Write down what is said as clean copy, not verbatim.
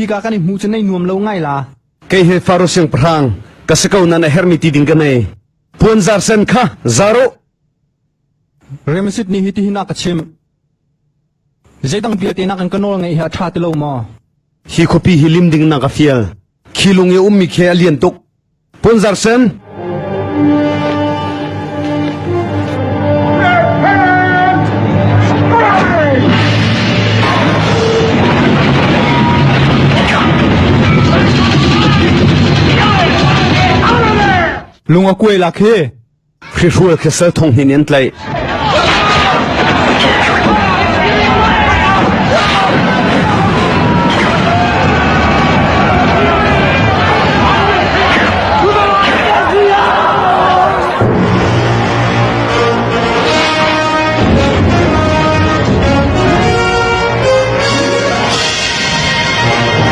Hika kan i hmu cu nei nuam lo ngai la. Kei he Faro siangpahrang ka si ko nan a hermi ti ding ka nei. Puanzar sen kha zar u. Remasit nih hitihin a ka chimh. Zeidang vialte nakin ka nawl ngeih hi a ṭha ti lo maw? Hi khuapi hi lim ding na ka fial. Khi lung i ummi khi a lian tuk. Puanzar sen. Lung a kuai lak hi. Hrihrual khi sal thong hnin in an tlaih.